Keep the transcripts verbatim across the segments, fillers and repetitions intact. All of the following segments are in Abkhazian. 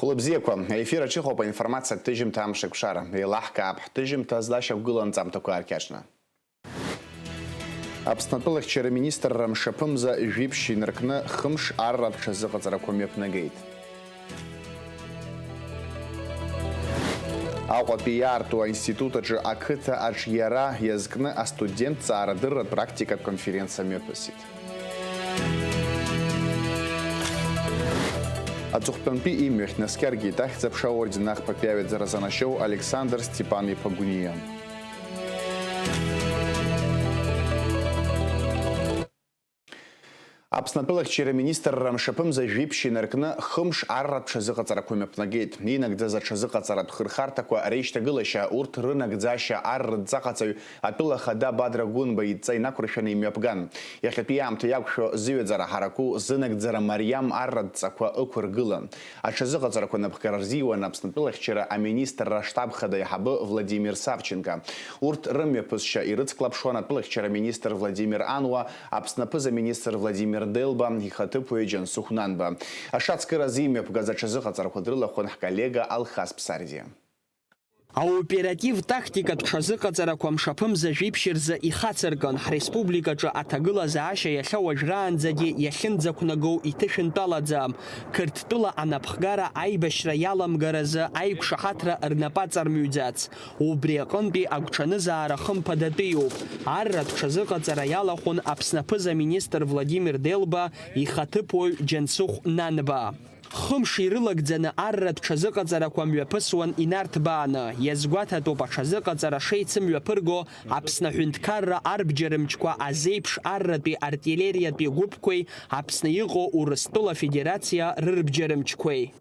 Хәылбзиақәа, аефир аҿы иҟоуп аинформациатә ҭыжьымҭа Амш еиқәшара. Еилаҳкаап ҳҭыжьымҭа злашьақәгылоу анҵамҭақәа ааркьаҿны. Аԥсны атәылахьчара министрра мшаԥымза жәиԥшь инаркны хымш арратә ҽазыҟаҵарақәа мҩаԥнагеит. Аҟәатәи иаарту аинститут аҿы ақыҭа аҿиара иазкны астудентцәа аарадырратә практикатә конференциа мҩаԥысит. Аҵыхәтәантәи имҩахь наскьаргеит Ахьӡ-аԥша аорден ахԥатәи аҩаӡара занашьоу Александр Степан-иԥа Гәниа. Аԥсны атәылахьчара министрра мшаԥымза жәиԥшь инаркны хымш арратә ҽазыҟаҵарақәа мҩаԥнагеит. Инагӡаз аҽазыҟаҵаратә хырхарҭақәа реишьҭагылашьа, урҭ рынагӡашьа ар рыдҵаҟаҵаҩ атәыла ахада Бадра Гәынба идҵа инақәыршәаны имҩаԥган. Иахьатәи аамҭа иақәшәо зыҩаӡара ҳараку зынагӡара мариам ар рыдҵақәа ықәыргылан. Аҽазыҟаҵарақәа напхгара рзиуан Аԥсны атәылахьчара аминистрра аштаб хада аиҳабы Владимир Савченко. Урҭ рымҩаԥысшьа ирыцклаԥшуан атәылахьчара аминистр Владимир Ануа, Аԥсны аԥыза-министр Владимир Делба, ихаҭыԥуаҩ Џьансыхә Нанба. Ашацкыра азы имҩаԥгаз аҽазыҟаҵарақәа дрылахәын ҳколлега Алхас Ԥсардиа. Аоператив-тактикатә ҽазыҟаҵарақәа мшаԥымза жәиԥшь рзы ихацыркын, ҳреспубликаҿы аҭагылазаашьа иахьа уажәраанӡагьы иахьынӡақәнагоу иҭышәынтәалаӡам. Қырҭтәыла анапхгара аибашьра иаламгаразы аиқәшаҳаҭра рнапы аҵармыҩӡац. Убри аҟынтәи агәҽанызаара хымԥадатәиуп. Арратә ҽазыҟаҵара иалахәын Аԥсны аԥыза-министр Владимир Делба ихаҭыԥуаҩ Џьансыхә Нанба. Хымш ирылагӡаны арратә ҽазыҟаҵарақәа мҩаԥысуан инарҭбааны, иазгәаҭатәуп аҽазыҟаҵара шеицымҩаԥырго Аԥсны аҳәынҭқарра арбџьармчқәа азеиԥш арратәи артиллериатәи гәыԥқәеи Аԥсны иҟоу Урыстәыла Афедерациа рырбџьармчқәеи.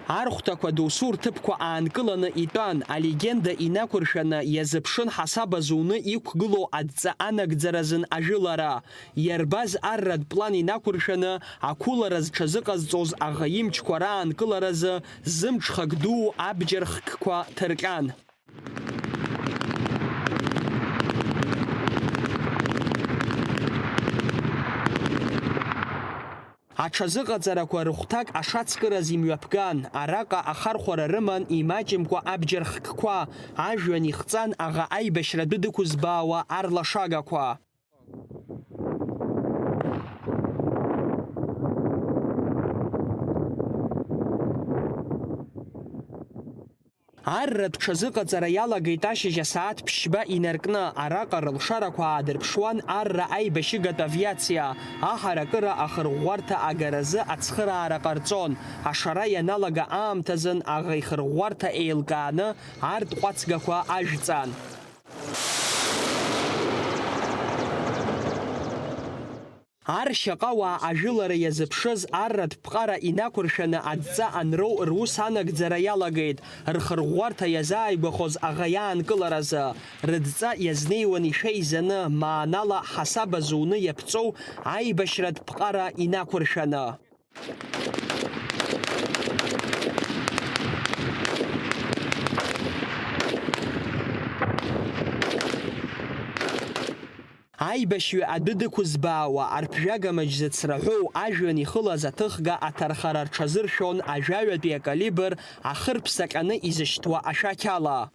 Архәҭақәа досу рҭыԥқәа аанкыланы итәан, алегенда инақәыршәаны иазыԥшын ҳасаба зуны иқәгылоу адҵа анагӡаразын ажәылара. Иарбаз арратә план инақәыршәаны ақәылара зҽазыҟазҵоз аӷа имчқәа раанкыларазы зымҽхак дуу абџьар хкқәа ҭырҟьан. Аҽазыҟаҵарақәа рыхәҭак ашацкыраз имҩаԥган, араҟа ахархәара рыман имаҷымкәа абџьар хкқәа, ажәҩан ихҵан аӷа аибашьра адәы дықәызбаауа арлашагақәа. Арратә ҽазыҟаҵара иалагеит ашьыжь асааҭ ԥшьба инаркны, араҟа рылшарақәа аадырԥшуан арра аибашьыгатә авиациа, аҳаракыра ахырӷәӷәарҭа агаразы ацхыраара ҟарҵон, ашара ианалага аамҭазын аӷа ихырӷәӷәарҭа еилкааны артҟәацгақәа ажәҵан. Ар шьаҟауаа ажәылара иазыԥшыз арратә ԥҟара инақәыршәаны адҵа анроу рус анагӡара иалагеит, рхырӷәӷәарҭа иазааигәахоз аӷа иаанкыларазы. Рыдҵа иазнеиуан ишәа изаны, маанала ҳасаба зуны иаԥҵоу аибашьратә ԥҟара инақәыршәаны. Аибашьҩы адәы дықәызбаауа, арԥжәага маџь зыцраҳәоу, ажәҩан ихылаз аҭыхга аҭархара рҽазыршәон ажәаҩатәи акалибр ахырԥса ҟьаны изышьҭуа ашәақь ала.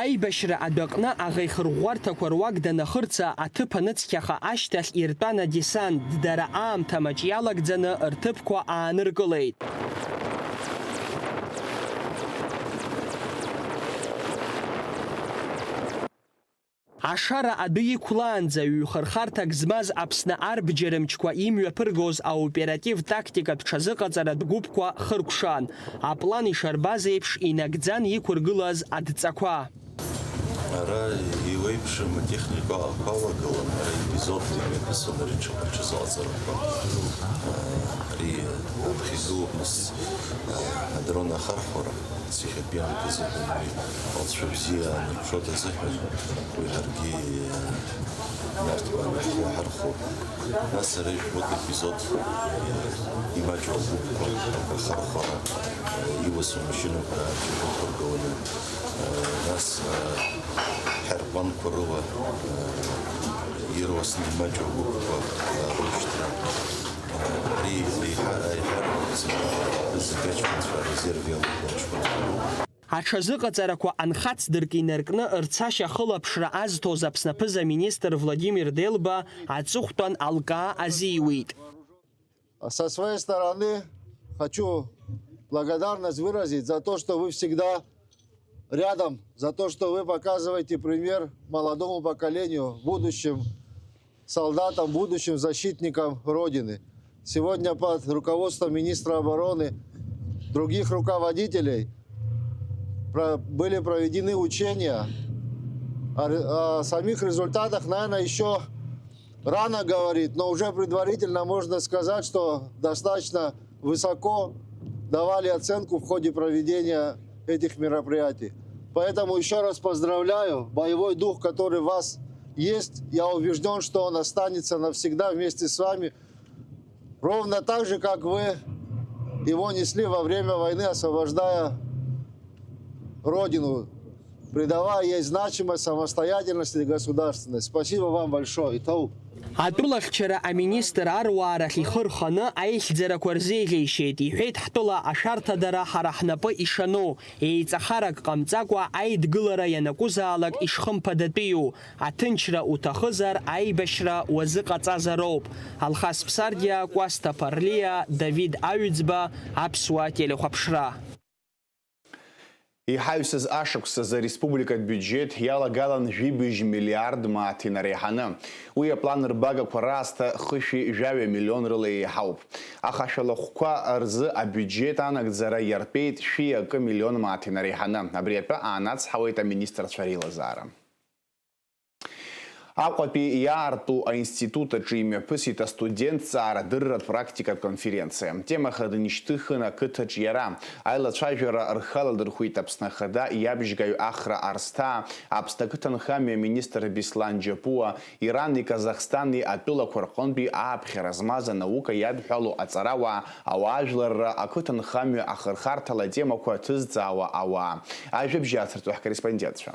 Аибашьра адәаҟны аӷа ихырӷәӷәарҭақәа руак данахырца, аҭыԥ аныцқьаха ашьҭахь иртәан адесант, дара аамҭа маҷ иалагӡаны рҭыԥқәа ааныркылеит. Ашара адәы иқәлаанӡа ҩ-хырхарҭак змаз Аԥсны арбџьармчқәа имҩаԥыргоз аоператив-тактикатә ҽазыҟаҵаратә гәыԥқәа хыркәшан, аплан ишарбаз еиԥш инагӡан иқәыргылаз адҵақәа. Ара еиуеиԥшым атехникақәа алагалан, ара епизодла имҩаԥысуан ари ҽа-, ҽазыҟаҵарақәа. Ари аԥхьа игылоуп нас, адрон ахархәара. Ԥсихиатәи аамҭазы уи алҵшәа бзиа аанарԥшуа дазыҳәан, уи ҳаргьы, э, иарҭбааны ҳхы иаҳархәон. Нас ара ижәбоит епизод, э, имаҷу агәыԥқәа, ахархәара, э, иуасу амашьынақәа рааџьара иқәыргыланы, э, нас, э, ҳаргьы Банкқәа рыла, э, ирласны имаҷу агәыԥқәа, э, рышьҭра, э, ари еиҳа, еиҳа ззыгачманцәа резерв иалоу аҷкәынцәа роуп. Аҽазыҟаҵарақәа анхацдырк инаркны рцашьа ахылаԥшра азҭоз Аԥсны аԥыза-министр Владимир Делба аҵыхәтәан алкаа азиуит. Со своей стороны хочу благодарность выразить за то, что вы всегда рядом, за то, что вы показываете пример молодому поколению, будущим солдатам, будущим защитникам Родины. Сегодня под руководством министра обороны, других руководителей про-, были проведены учения. О ре-, о самих результатах, наверное, еще рано говорить, но уже предварительно можно сказать, что достаточно высоко давали оценку в ходе проведения этих мероприятий. Поэтому еще раз поздравляю. Боевой дух, который в вас есть, я убежден, что он останется навсегда вместе с вами. Ровно так же, как вы его несли во время войны, освобождая Родину, придавая ей значимость, самостоятельность и государственность. Спасибо вам большое. Итау. Атәылахьчара аминистр аруаа рахь ихы рханы аихьӡарақәа рзеиӷьеишьеит, иҳәеит, ҳтәыла ашәарҭадара ҳара ҳнапы ишану, еиҵахарак ҟамҵакәа аидгылара ианакәызаалак ишхымԥадатәиу, аҭынчра уҭахызар, аибашьра уазыҟаҵазароуп. Алхас Ԥсардиа, Кәасҭа Ԥарлиа, Давид Аҩӡба, Аԥсуа телехәаԥшра. Иҳаҩсыз ашықәс азы ареспубликатә биуџьеҭ иалагалан жәибжь миллиард мааҭ инареиҳаны. Уи аплан рбагақәа раасҭа хышәи жәаҩа миллион рыла еиҳауп. Аха ашәалахәқәа рзы абиуџьеҭ анагӡара иартәеит шәи акы миллион мааҭ инареиҳаны. Абри атәы аанацҳауеит аминистрцәа реилазаара. Аҟәатәи иаарту аинститут аҿы имҩаԥысит астудент ҵаарадырратә практикатә конференциа. Тема хаданы ишьҭыхын ақыҭаҿ иара. Аилацәажәара рхы аладырхәит Аԥсны Ахада иабжьгаҩ Ахра Арсҭаа, Аԥсны ақыҭанхамҩа аминистр Беслан Џьапуа, Ирани Казахстани атәылақәа рҟынтәи ааԥхьара змаз анаука иадҳәалоу аҵарауаа, ауаажәларра, ақыҭанхамҩа ахырхарҭала атемақәа ҭызҵаауа ауаа. Ажәабжь иацырҵо ҳкорреспондентцәа.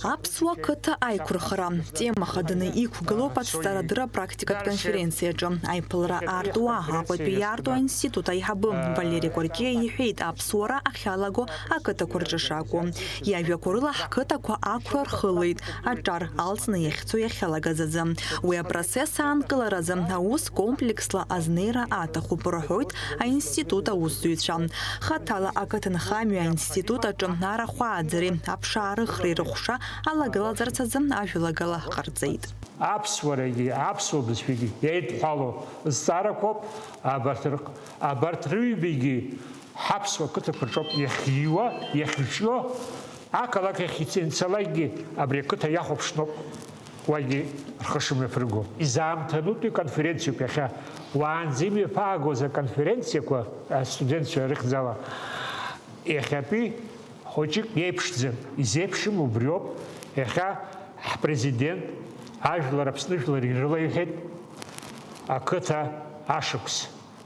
Аԥсуа қыҭа аиқәырхара тема хаданы иқәгылоуп аҭҵаарадырра практикатә конференциаҿы аиԥылара аартуа Аҟәатәи иаарту аинститут аиҳабы Валери Кәарҷиа иҳәеит аԥсуара ахьалаго ақыҭақәа рҿы шакәу. Иажәақәа рыла ҳқыҭақәа ақәра рхылеит, аҿар алҵны иахьцо иахьалагаз азы. Уи апроцесс аанкыларазы аус комплексла азнеира аҭахуп рҳәоит аинститут аусзуҩцәа. Хаҭала ақыҭанхамҩа аинститут аҿы арахә ааӡареи аԥшаарыхреи рыхәша алагылазарц азы ажәалагала ҟарҵеит. Аԥсуарагьы аԥсуа бызшәагьы еидҳәалоу зҵаарақәоуп абарҭ рҟ-, абарҭ рыҩбагьы ҳаԥсуа қыҭақәа рҿоуп иахьиуа, иахьҿио, ақалақь ахь ицеи-, ицалакгьы абри ақыҭа иахәаԥшноуп. Уагьы рхы шымҩаԥырго. Изаамҭанутәи конференциоуп иахьа. Уаанӡа имҩаԥаагоз аконференциақәа, астудентцәа рыхьӡала, иахьатәи хәыҷык иеиԥшӡам. Изеиԥшым убриоуп, иахьа ҳпрезидент ажәлар Аԥсны жәлар ирылаиҳәеит ақыҭа ашықәс.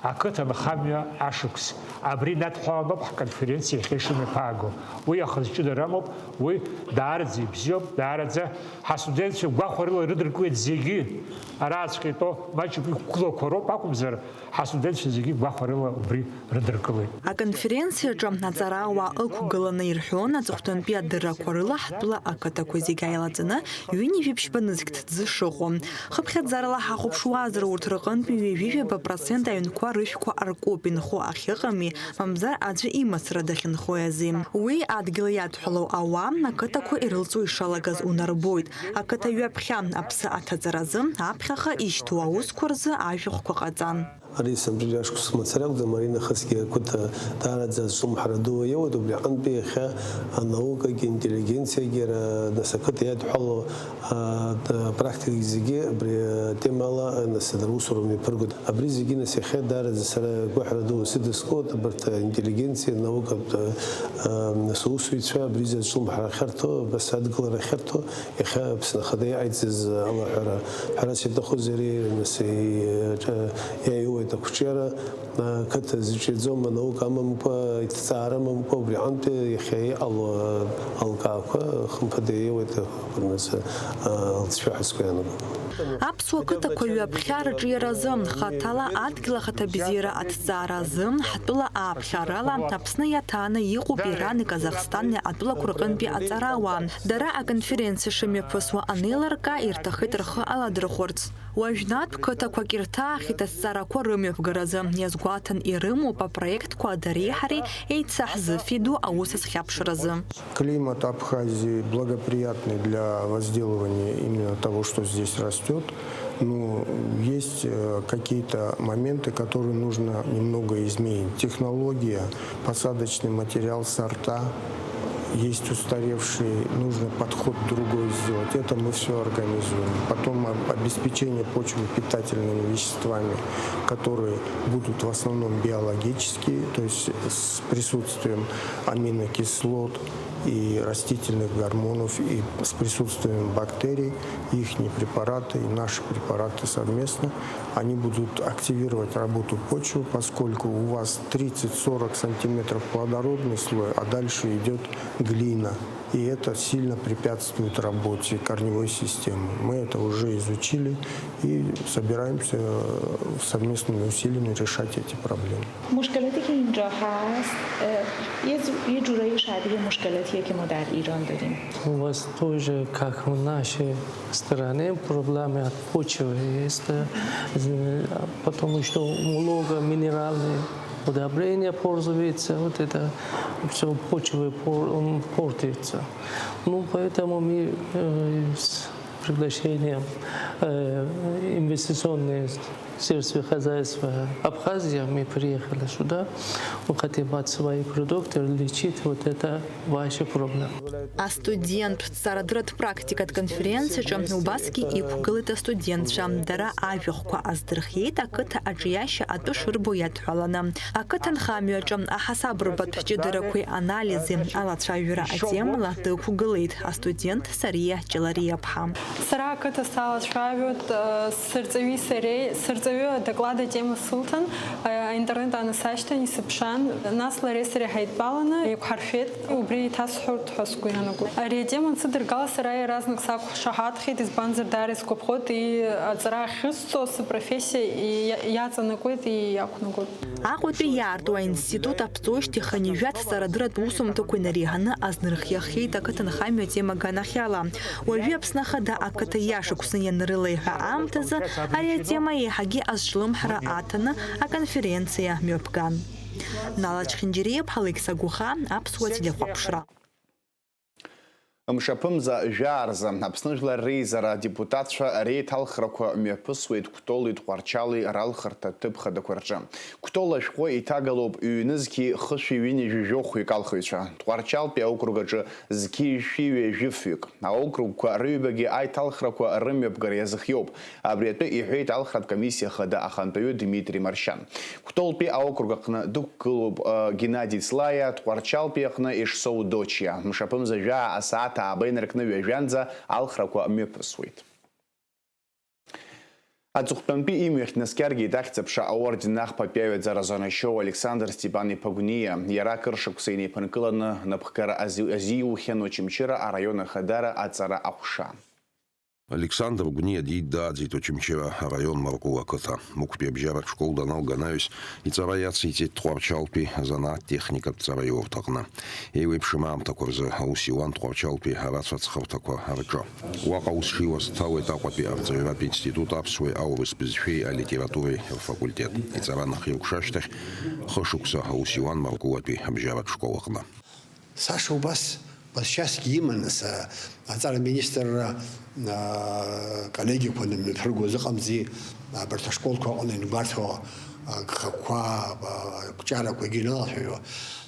Ақыҭанхамҩа ашықәс. Абри инадҳәаланоуп ҳконференциа иахьа ишымҩаԥааго. Уи ахазы ҷыдара амоуп, уи даараӡа ибзиоуп, даараӡа ҳастудентцәа гәахәарыла ирыдыркылеит зегьы. Араҵәҟьа итәоу маҷуп иқәгылақәа роуп акәымзар, ҳастудентцәа зегьы гәахәарыла убри рыдыркылеит. Аконференциаҿы аҵарауаа ықәгыланы ирҳәон аҵыхәтәантәи адыррақәа рыла ҳтәыла ақыҭақәа зегьы ааилаҵаны ҩынҩажәи ԥшьба нызқь ҭӡы шыҟоу. Хыԥхьаӡарала ҳахәаԥшуазар, урҭ рҟынтәи ҩажәи жәаба процент аҩнқәа рышәқәа аркуп, инхо ахьыҟами, мамзар аӡәы имацара дахьынхои азы. Уи адгьыл иадҳәалоу ауаа ақыҭақәа ирылҵуа ишалагаз унарбоит. Ақыҭа ҩаԥхьа аԥсы аҭаҵаразы аԥхьаха ишьҭоу аусқәа рзы ажәахәқәа ҟаҵан. Ари сынтәатәи ашықәс мацара акәӡам, ари нахысгьы ақыҭа даараӡа азҿлымҳара ду иоуеит, убри аҟынтәи иахьа анаукагьы, интеллигенциагьы, ара, нас, ақыҭа иадҳәалоу, а, т-, практикагьы зегьы абри атемала, нас, дара усура мҩаԥыргоит. Абри зегьы, нас, иахьа даараӡа сара гәаҳәара ду сыдыскылоит, абарҭ аинтеллигенциа, анаукатә, а, нас, аусзуҩцәа абри азҿлымҳара ахьарҭо, абас адгылара ахьарҭо, Иахьа Аԥсны Ахада иҟаиҵаз алаҳәара, ҳәарас иаҭахузеи, ари, нас, иаиуа Ақәҿиара, а, қыҭа зҿиаӡом, анаука амамкәа, иҭҵаара амамкәа, убри аҟынтәи иахьа иҟало, а, алкаақәа хымԥада иеиуеит ақәырныс, а, алҵшәа ҳәа сгәы иаанагом. Аԥсуа қыҭақәа ҩаԥхьа рҿиаразы, хаҭала адгьыл ахаҭабзиара аҭҵааразы, ҳтәыла ааԥхьарала Аԥсны иаҭааны иҟоуп Ирани Казахстани атәылақәа рҟынтәи аҵарауаа. Дара аконференциа шымҩаԥысуа анеилыркаа, ирҭахеит рхы аладырхәырц. Уажәнатә қыҭақәак ирҭаахьеит аҭҵаарақәа рымҩаԥгаразы, иазгәаҭан ирымоуп апроектқәа дареи ҳареи еицаҳзыфеиду аус азхьаԥшразы. Климат Абхазии благоприятный для возделывания именно того, что здесь растёт. Но есть, э, какие-то моменты, которые нужно немного изменить. Технология, посадочный материал, сорта. Есть устаревшие, нужно подход другой сделать. Это мы всё организуем. Потом об-, обеспечение почвы питательными веществами, которые будут в основном биологические, то есть с присутствием аминокислот и растительных гормонов, и с присутствием бактерий, ихние препараты и наши препараты совместно, они будут активировать работу почвы, поскольку у вас тридцать-сорок сантиметров плодородный слой, а дальше идёт глина. И это сильно препятствует работе корневой системы. Мы это уже изучили и собираемся, э, совместными усилиями решать эти проблемы. مشکلاتی که اینجا هست، اه، یه جو-، یه جورایی شبیه مشکلاتیه که ما در ایران داریم. У вас тоже, как в нашей стране, проблемы от почвы есть, э, потому что много минеральные удобрения пользуется, вот это всё почвы пор-, м, портится. Ну, поэтому мы, э, с приглашением, э, инвестиционные сельскохозяйство Абхазия, мы приехали сюда, мы хотим от свои продукты лечить вот это ваши проблемы. Астуденттә ҵарадырратә практикатә конференциаҿы убасгьы иқәгылеит астудентцәа. Дара ажәахәқәа аздырхиеит ақыҭа аҿиашьа атәы шырбо иадҳәаланы. Ақыҭанхамҩаҿы аҳасабырбатә ҷыдарақәеи анализи алацәажәара атемала дықәгылеит астудент Сариа Ҷалариаԥҳа. Сара ақыҭа салацәажәоит, э, сырҵаҩи сареи, сырҵаҩы адоклад атема сылҭан, э, аинтернет аанасашьҭын, исыԥшаан, нас лареи сареи ҳаидтәаланы еиқәҳаршәеит, убри еиҭасҳәоит ҳәа сгәы иаанагоит. Ари атема ансыдыргала сара иаразнак сақәшаҳаҭхеит, избанзар даара исгәаԥхоит, и-, аҵара ахьысҵо, спрофессиа и-, иа-, иаҵанакуеит, и-, иақәнагоит. Аҟәатәи иаарту аинститут аԥҵоижьҭеи хынҩажәа ҭҵаарадырратә усумҭақәа инареиҳаны азнырхиахьеит ақыҭанхамҩа атема аганахьала. Уажәы Аԥсны Ахада ақыҭа иашықәсны ианрылеиҳәа аамҭазы ари атема еиҳагьы азҿлымҳара аҭаны аконференциа мҩаԥган. Нала Чхинџьариаԥҳа, Алықьса Гәыхаа, Аԥсуа телехәаԥшра. Мшаԥымза жәаа рзы Аԥсны Жәлар Реизара адепутатцәа реиҭалхрақәа мҩаԥысуеит Кәтоли Тҟәарчали ралхырҭа ҭыԥ хадақәа рҿы. Кәтол ашәҟәы иҭагалоуп ҩнызқьи хышәи ҩынҩажәи жәохәҩык алхыҩцәа, Тҟәарчалтәи аокруг аҿы зқьи жәшәи ҩажәи фҩык. Аокругқәа рыҩбагьы аиҭалхрақәа рымҩаԥгара иазыхиоуп. Абри атәы иҳәеит алхратә комиссиа хада ахантәаҩы Дмитри Маршьан. Кәтолтәи аокруг аҟны дықәгылоуп, э, Геннади Ҵлаиа, Тҟәарчалтәи аҟны Ешсоу Дочиа. Мшаԥымза жәаа асааҭ ааба инаркны ҩажәанӡа алхрақәа мҩаԥысуеит. Аҵыхәтәантәи имҩахь днаскьаргеит Ахьӡ-аԥша аорден ахԥатәи аҩаӡара зонашьоу Александр Степан-иԥа Гәниа. Иара акыр шықәса инеиԥынкыланы напхгара ази-, азиухьан Очамчыра араион ахадара аҵара аҟәша. Александр Гәниа дидааӡеит Очамчыра араион Маркул ақыҭа. Мықәтәи абжьаратә школ даналга анаҩс, иҵара иациҵеит Тҟәарчалтәи азанааҭ-техникатә ҵараиурҭаҟны. Еиуеиԥшым аамҭақәа рзы аус иуан Тҟәарчалтәи арацәа аҵхырҭақәа рҿы. Уаҟа аус шиуаз дҭалеит Аҟәатәи арҵаҩратә институт аԥсуеи аурыс бызшәеи алитературеи рфакультет. Иҵара нахиркәшашьҭахь, хышықәса аус иуан Маркулатәи абжьаратә школ аҟны. Саша убас бызшьасгьы иман, нас, а, аҵара министрра, а, коллегиақәа нымҩаԥыргоз ыҟамзи, абарҭ ашколқәа аҟны иангәарҭо, а, агхақәа, а, ақәҿиарақәагьы иналацәажәо.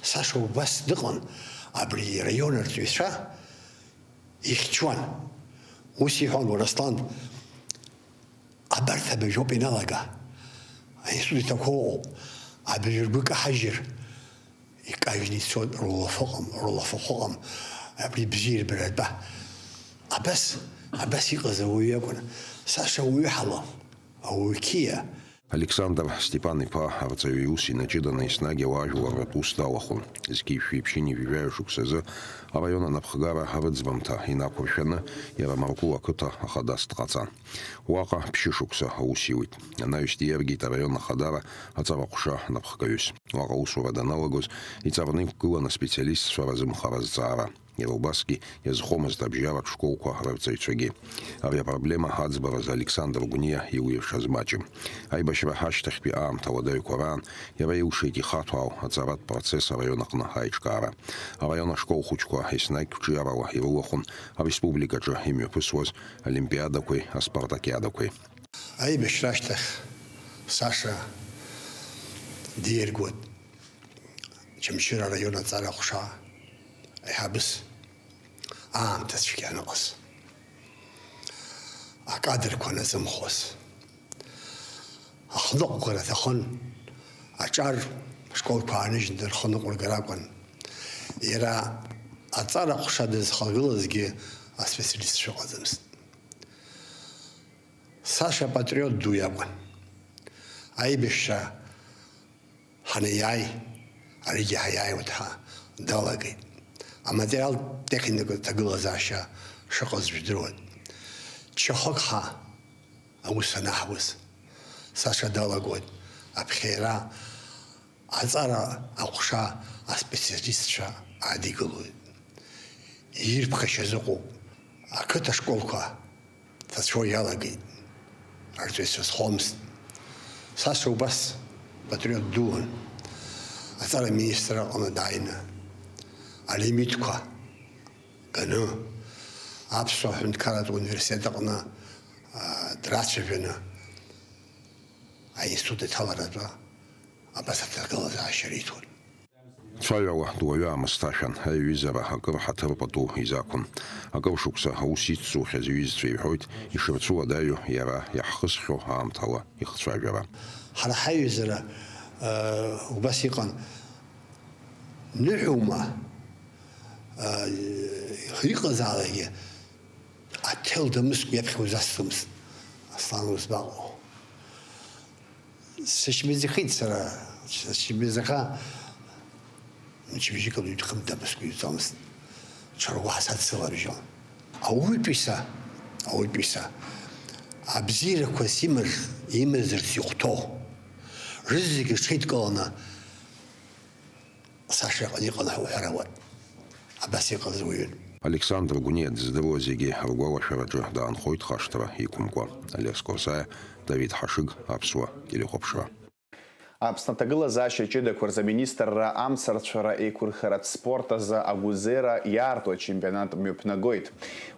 Саша убас дыҟан, абри араион арҵаҩцәа ихьчуан. Ус иҳәон, уара, Аслан, абарҭ абыржәоуп иналага. Аинститут иҭақәоу ыҟоуп. Абыржәы ргәы каҳажьыр, икажьны ицоит, рулаф ыҟам, рулафахә ыҟам. Абри бзиа ирбара атәа. Абас, абас иҟаз ауаҩы иакәын. Саша ауаҩы ҳалам, ауаҩы қьиа. Александр Степан-иԥа арҵаҩы иус инаҷыданы еснагь ауаажәларратә ус далахәын. Зқьи жәшәи ԥшьынҩажәи жәаҩа шықәсазы араион анапхгара рыӡбамҭа инақәыршәаны, иара Маркул ақыҭа ахадас дҟаҵан. Уаҟа ԥшьышықәса аус иуит. Анаҩс диаргеит араион ахадара аҵара ҟәша анапхгаҩыс. Уаҟа аусура даналагоз, иҵарны иқәгылан аспециалистцәа разымхара азҵаара. Иара убасгьы иазхомызт абжьаратә школқәа рырҵаҩцәагьы. Ари апроблема аӡбаразы Александр Гәниа иуиршаз маҷым. Аибашьра ашьҭахьтәи аамҭа уадаҩқәа раан иара илшеит ихаҭәаау аҵаратә процесс араион аҟны аиҿкаара. Араион ашкол хәыҷқәа еснагь қәҿиарала ирылахәын ареспубликаҿы имҩаԥысуаз олимпиадақәеи аспартакиадақәеи. Аибашьра ашьҭахь Саша дииргоит Очамчыра араион аҵара ҟәша аиҳабыс аамҭа цәгьа аныҟаз, акадрқәа назымхоз. Ахныҟәгара аҭахын, аҿар школқәа ааныжьны рхы ныҟәыргар акәын. Иара аҵара ҟәша дызхагылазгьы аспециалист шыҟаӡамызт. Саша патриот ду иакәын. Аибашьра ҳанеиааи, аригьы ҳаиааиуеит ҳәа далагеит. Аматериалтә техникатә ҭагылазаашьа шыҟаз жәдыруан. Чахык ҳа аус анаҳуаз, Саша далагоит аԥхьаира, аҵара аҟәша аспециалистцәа адикылоит. Ирԥхашьаз ыҟоуп. Ақыҭа школқәа ҭацәуа иалагеит. Арҵаҩцәа зхомызт. Саша убас патриот дуун. Аҵара аминистр аҟны дааины алимитқәа ганы, Аԥсуа ҳәынҭқарратә университет аҟны, аа, драцәажәаны, аинститут иҭаларатәы абас аҭагылазаашьа риҭон. Цәаҩала дуаҩы аамысҭашәан, аиҩызара акыр ҳаҭыр пату изақәын. Акыр шықәса аус иццухьаз иҩызцәа иҳәоит, ишырцәуадаҩу иара иаҳхысхьоу аамҭала ихцәажәара. Ҳара ҳаиҩызара, э, убас иҟан, ныҳәоума, э, иҟазаалакгьы, аҭел дамыск иаԥхьа узасҭомызт, Аслан узбаҟоу. Сышьмизахеит сара, сышьмизаха, мчыбжьык ауаҩы дхымҭа мызкы иуӡомызт. Ҽыргәаҳ садсылабжьон. Ауаҩытәыҩса, ауаҩытәыҩса, абзиарақәа симаз, имазарц ихәҭоу, рызегьы рҽеидкыланы, Саша иҟны иҟан ҳәа уҳәар ауан. Абас иҟаз уаҩын. Александр Гәниа дыздыруа зегьы ргәалашәараҿы даанхоит хашҭра иқәымкәа. Олег Скорсаиа, Давид Ҳашыг, Аԥсуа телехәаԥшра. Аԥсны аҭагылазаашьа ҷыдақәа рзы аминистрра амцарцәара еиқәырхаратә спорт азы агәазеира иаарту ачемпионат мҩаԥнагоит.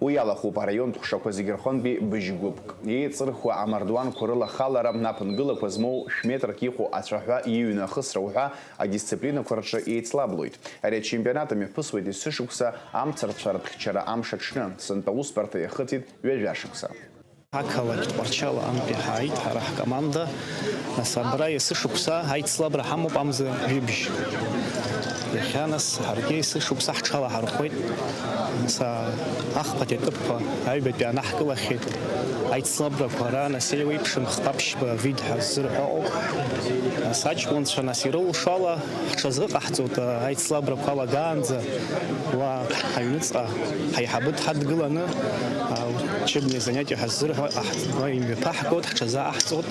Уи иалахәуп араионтә ҟәшақәа зегьы рҟынтәи быжьгәыԥк. Еиҵырхуа амардуанқәа рыла ахалара, аԥынгылақәа змоу шә-метрк иҟоу ацәаҳәа иҩны ахысра уҳәа адисциплинақәа рҿы еицлаблоит. Ари ачемпионат амҩаԥысуеит есышықәса амцарцәаратә хьчара амш аҽны, сынтәа аусбарҭа иахыҵит ҩажәа шықәса. Ақалақь Тҟәарчал аҟынтәи ҳааит ҳара ҳкоманда, нас абра есышықәса аицлабра ҳамоуп амза ҩыбжь. Иахьа нас ҳаргьы есышықәса ҳҽалаҳархәеит, нас ахԥатәи аҭыԥқәа аҩбатәи анаҳкылахьеит. Аицлабрақәа ара нас еиуеиԥшым хԥа-ԥшьба вид ҳәа ззырҳәо ыҟоуп. Нас аҷкәынцәа нас ирылшо ала ҳҽазыҟаҳҵоит аицлабрақәа алагаанӡа. Уа ҳаҩныҵҟа ҳаиҳабы дҳадгыланы, а, учебные занятия ҳәа ззырҳәо аҳ-, уа имҩаԥаҳгоит, ҳҽазааҳҵоит.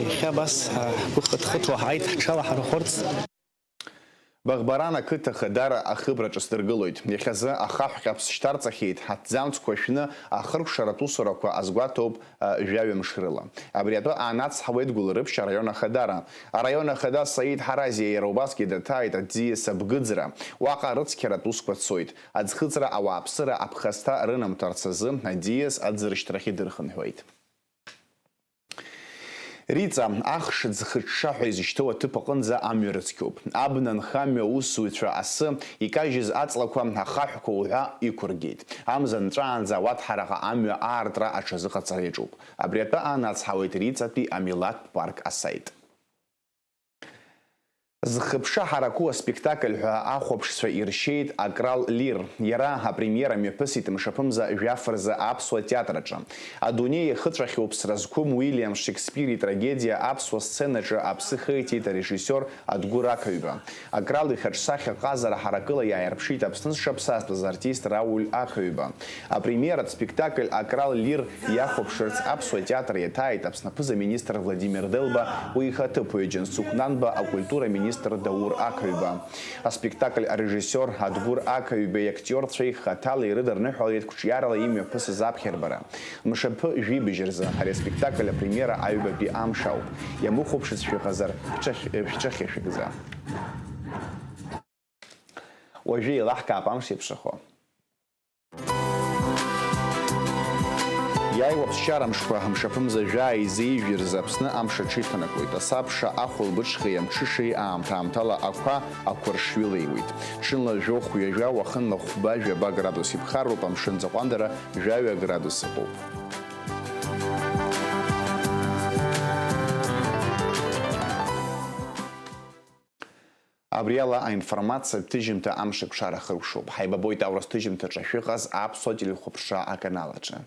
Иахьа абас, а, ҳгәы хыҭхыҭуа ҳааит ҳҽалаҳархәырц. Баӷбаран ақыҭа Хадара ахыбраҿы сдыргылоит. Иахьазы ахаҳә ҟьаԥс шьҭарҵахьеит, ҳаҭӡамцқәа шәны ахыркәшаратә усурақәа азгәаҭоуп, а, жәаҩа мш рыла. Абри атәы аанацҳауеит Гәылрыԥшь араион ахадара. Араион ахада Саид Ҳаразиа иара убасгьы даҭааит аӡиас абгыӡра. Уаҟа рыцқьаратә усқәа цоит. Аӡхыҵра ауааԥсыра аԥхасҭа рынамҭарц азы аӡиас аӡыршьҭрахь идырхынҳәуеит. Риҵа, ахш ӡхыҽҽа ҳәа изышьҭоу аҭыԥ аҟынӡа амҩа рыцқьоуп. Абна нхамҩа аусзуҩцәа асы икажьыз аҵлақәа ахаҳәқәа уҳәа иқәыргеит. Амза нҵәаанӡа ауаҭәҳараҟа амҩа аартра аҽазыҟаҵара иаҿуп. Абри атәы аанацҳауеит Риҵатәи амилаҭтә парк асаит. Зхыԥша ҳараку аспектакль ҳәа ахәаԥшцәа иршьеит Акрал Лир. Иара апремиера мҩаԥысит мшаԥымза жәаф рзы аԥсуа театр аҿы. Адунеи иахыҵәахьоу ԥсра зқәым Уильям Шекспир итрагедиа аԥсуа сценаҿы аԥсы хеиҭеит арежиссиор Адгәыр Ақаҩба. Акрал ихаҿсахьа ҟазара ҳаракыла иааирԥшит Аԥсны зҽаԥсазтәыз артист Рауль Ақаҩба. Апремиератә спектакль Акрал Лир иахәаԥшырц аԥсуа театр иаҭааит Аԥсны аԥыза-министр Владимир Делба, уи ихаҭыԥуаҩ Џьансуқь Нанба, акультура министр Даур Ақаҩба. Аспектакль арежиссиор Адгәыр Ақаҩбеи актиорцәеи хаҭала ирыдырныҳәалеит қәҿиарала имҩаԥысыз аԥхьарбара. Мшаԥы жәибжь рзы ари аспектакль апремиера аҩбатәи амш ауп. Иамыхәаԥшыц шәыҟазар, шәҿахь-, шәҿахьышәыгӡа. Уажәы еилаҳкаап амш иаԥшахо. Иааиуа ԥсшьара мшқәа, мшаԥымза жәаа изеижәырз Аԥсны амш аҽеиҭанакуеит. Асабша ахәылбыҽхеи амҽышеи аамҭа-аамҭала ақәа ақәыршҩы леиуеит. Ҽынла жәохә-ҩажәа, уахынла хәба-жәаба градус иԥхарроуп, амшын ӡаҟәандара жәаҩа градус ыҟоуп. Абри ала аинформациатә ҭыжьымҭа амшаԥшара хыркәшоуп. Ҳаибабоит аурыс ҭыжьымҭаҿы шәыҟаз аԥсуа телехәаԥшра аканал аҿы.